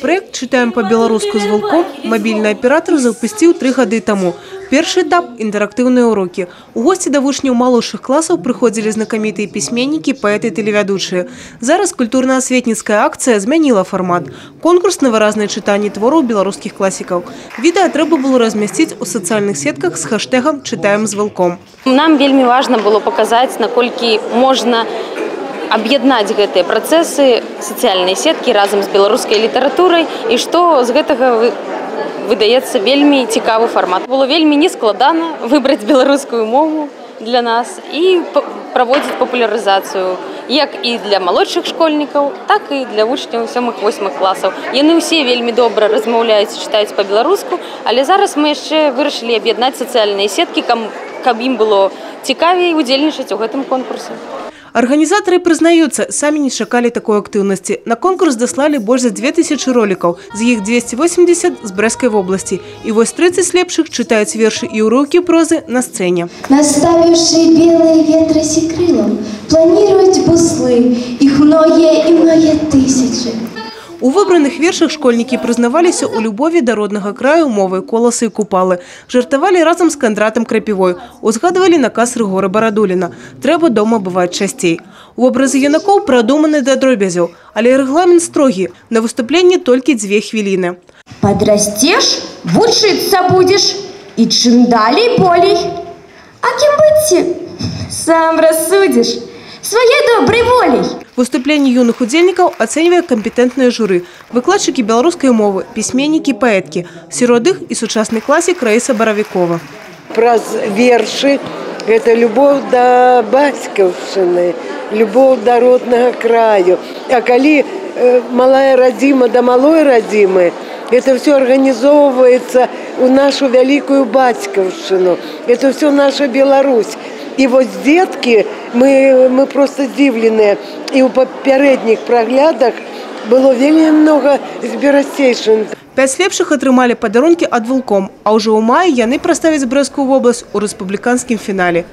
Праект «Чытаем па-беларуску з Велком» мабільны аператар запусціў 3 гады таму. Першы этап – інтэрактыўныя ўрокі. У госці да вучняў малодшых класаў прыходзілі знакамітыя пісьменнікі, паэты, тэлевядучыя. Зараз культурна-асветніцкая акцыя змяніла фармат. Конкурс на выразнае чытанне твораў беларускіх класікаў. Відэа трэба было размясціць у сацыяльных сетках з хэштэгам «Чытаем з Велком». Нам вельмі важна было паказаць, наколькі можна аб'яднаць гэтыя працэсы, сацыяльныя сеткі разам з беларускай літаратурай, і што з гэтага выдаецца вельмі цікавы фармат. Было вельмі нескладана выбраць беларускую мову для нас і праводзіць папулярызацыю як і для малодшых школьнікаў, так і для вучняў сёмых-восьмых класаў. Яны ўсе вельмі добра размаўляюць і чытаюць па-беларуску, але зараз мы яшчэ вырашылі аб'яднаць сацыяльныя сеткі, каб ім было цікавей удзельнічаць у гэтым конкурсе. Арганізатары прызнаюцца, самі не чакалі такой актыўнасці. На конкурс даслалі больш за 2000 ролікаў, з іх 280 з Брэсцкай вобласці. І вось 30 лепшых чытаюць вершы і ўрыўкі прозы на сцэне. Наставившие белые ветроси крылом, планируют буслы, их многие и многие тысячи. У выбраных вершах школьнікі прызнаваліся ў любові да роднага краю, мовы, Коласа і Купалы. Жартавалі разам з Кандратам Крапівой. Узгадвалі наказ Рыгора Барадуліна: «Трэба дома бываць часцей». Вобразы юнакоў прадуманы да дробязяў, але рэгламент строгі. На выступленне толькі 2 хвіліны. Подрастешь, вучыцца будешь, и чым далей болей. А кем быть, сам рассудишь своей доброй волей. Выступленне юных удзельнікаў ацэньвае кампетэнтнае журы. Выкладчыкі беларускай мовы, пісьменнікі, паэткі. Сярод іх і сучасны класік Раіса Баравікова. Праз вершы гэта любоў да бацькаўшчыны, любоў да роднага краю. А калі малая радзіма да малой радзімы, это все арганізоўваецца ў нашу вялікую бацькаўшчыну. Это все наша Беларусь. І вось дзеткі, мы просто здзіўленыя. І ў папярэдніх праглядах было вельмі многа з Берасцейшчыны. Пяць лепшых атрымалі падарункі ад Велком, а ўжо ў маі яны прадставяць Брэсцкую вобласць у рэспубліканскім фінале.